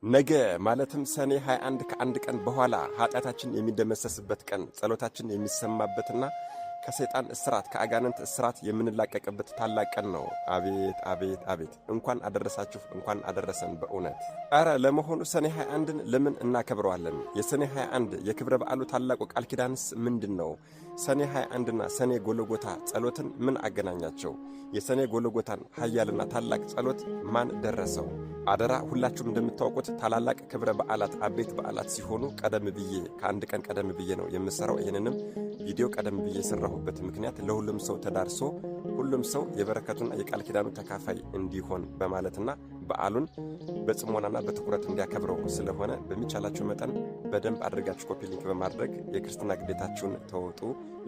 ነገ ማለትም ሰኔ 21፣ ከአንድ ቀን በኋላ ኃጢአታችን የሚደመሰስበት ቀን፣ ጸሎታችን የሚሰማበትና ከሰይጣን እስራት፣ ከአጋንንት እስራት የምንላቀቅበት ታላቅ ቀን ነው። አቤት አቤት አቤት! እንኳን አደረሳችሁ፣ እንኳን አደረሰን። በእውነት ኧረ ለመሆኑ ሰኔ 21ን ለምን እናከብረዋለን? የሰኔ 21 የክብረ በዓሉ ታላቁ ቃል ኪዳንስ ምንድን ነው? ሰኔ 21ና ሰኔ ጎልጎታ ጸሎትን ምን አገናኛቸው? የሰኔ ጎልጎታን ኃያልና ታላቅ ጸሎት ማን ደረሰው? አደራ፣ ሁላችሁም እንደምታውቁት ታላላቅ ክብረ በዓላት፣ አበይት በዓላት ሲሆኑ ቀደም ብዬ፣ ከአንድ ቀን ቀደም ብዬ ነው የምሰራው። ይህንንም ቪዲዮ ቀደም ብዬ የሰራሁበት ምክንያት ለሁሉም ሰው ተዳርሶ ሁሉም ሰው የበረከቱና የቃል ኪዳኑ ተካፋይ እንዲሆን በማለትና በዓሉን በጽሞናና በትኩረት እንዲያከብረው ስለሆነ በሚቻላችሁ መጠን በደንብ አድርጋችሁ copy link በማድረግ የክርስትና ግዴታችሁን ተወጡ።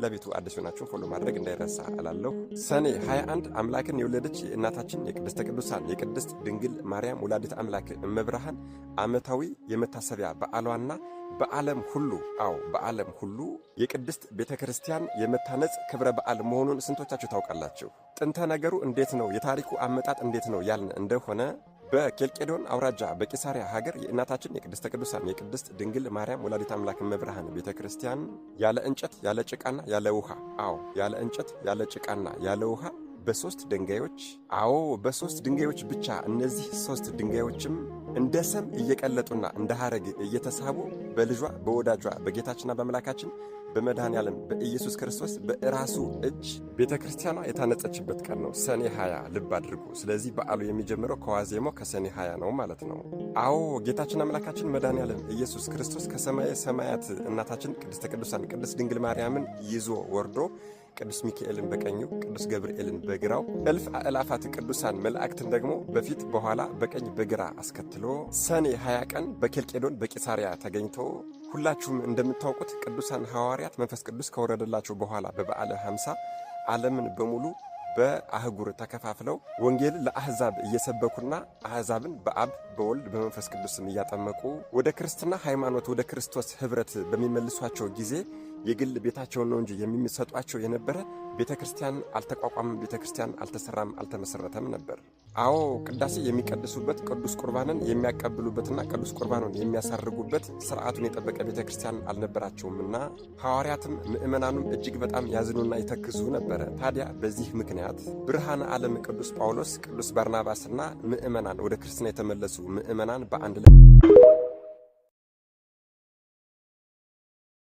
ለቤቱ አዲስ ሆናችሁ follow ማድረግ እንዳይረሳ እላለሁ። ሰኔ 21 አምላክን የወለደች የእናታችን የቅድስተ ቅዱሳን የቅድስት ድንግል ማርያም ወላዲት አምላክ እመብርሃን ዓመታዊ የመታሰቢያ በዓሏና በዓለም ሁሉ፣ አዎ በዓለም ሁሉ የቅድስት ቤተ ክርስቲያን የመታነጽ ክብረ በዓል መሆኑን ስንቶቻችሁ ታውቃላችሁ? ጥንተ ነገሩ እንዴት ነው? የታሪኩ አመጣጥ እንዴት ነው ያልን እንደሆነ በኬልቄዶን አውራጃ በቂሳሪያ ሀገር የእናታችን የቅድስተ ቅዱሳን የቅድስት ድንግል ማርያም ወላዲት አምላክ እመብርሃን ቤተ ክርስቲያን ያለ እንጨት፣ ያለ ጭቃና ያለ ውሃ፣ አዎ ያለ እንጨት፣ ያለ ጭቃና ያለ ውሃ በሶስት ድንጋዮች፣ አዎ በሶስት ድንጋዮች ብቻ፣ እነዚህ ሶስት ድንጋዮችም እንደ ሰም እየቀለጡና እንደ ሐረግ እየተሳቡ በልጇ በወዳጇ በጌታችንና በአምላካችን በመድኃኔ ዓለም በኢየሱስ ክርስቶስ በራሱ እጅ ቤተ ክርስቲያኗ የታነጸችበት ቀን ነው፣ ሰኔ 20። ልብ አድርጉ። ስለዚህ በዓሉ የሚጀምረው ከዋዜማው ከሰኔ 20 ነው ማለት ነው። አዎ ጌታችን አምላካችን መድኃኔ ዓለም ኢየሱስ ክርስቶስ ከሰማየ ሰማያት እናታችን ቅድስተ ቅዱሳን ቅድስት ድንግል ማርያምን ይዞ ወርዶ ቅዱስ ሚካኤልን በቀኙ፣ ቅዱስ ገብርኤልን በግራው፣ እልፍ አእላፋት ቅዱሳን መላእክትን ደግሞ በፊት በኋላ በቀኝ በግራ አስከትሎ ሰኔ 20 ቀን በኬልቄዶን በቂሳሪያ ተገኝቶ፣ ሁላችሁም እንደምታውቁት ቅዱሳን ሐዋርያት መንፈስ ቅዱስ ከወረደላቸው በኋላ በበዓለ 50 ዓለምን በሙሉ በአህጉር ተከፋፍለው ወንጌልን ለአህዛብ እየሰበኩና አህዛብን በአብ፣ በወልድ፣ በመንፈስ ቅዱስም እያጠመቁ ወደ ክርስትና ሃይማኖት፣ ወደ ክርስቶስ ኅብረት በሚመልሷቸው ጊዜ የግል ቤታቸውን ነው እንጂ የሚሰጧቸው የነበረ ቤተ ክርስቲያን አልተቋቋመም፣ ቤተ ክርስቲያን አልተሰራም፣ አልተመሰረተም ነበር። አዎ ቅዳሴ የሚቀድሱበት፣ ቅዱስ ቁርባንን የሚያቀብሉበትና ቅዱስ ቁርባኑን የሚያሳርጉበት ስርዓቱን የጠበቀ ቤተ ክርስቲያን አልነበራቸውምና ሐዋርያትም ምእመናኑም እጅግ በጣም ያዝኑና ይተክዙ ነበረ። ታዲያ በዚህ ምክንያት ብርሃነ ዓለም ቅዱስ ጳውሎስ፣ ቅዱስ በርናባስና ምእመናን፣ ወደ ክርስትና የተመለሱ ምእመናን በአንድ ላይ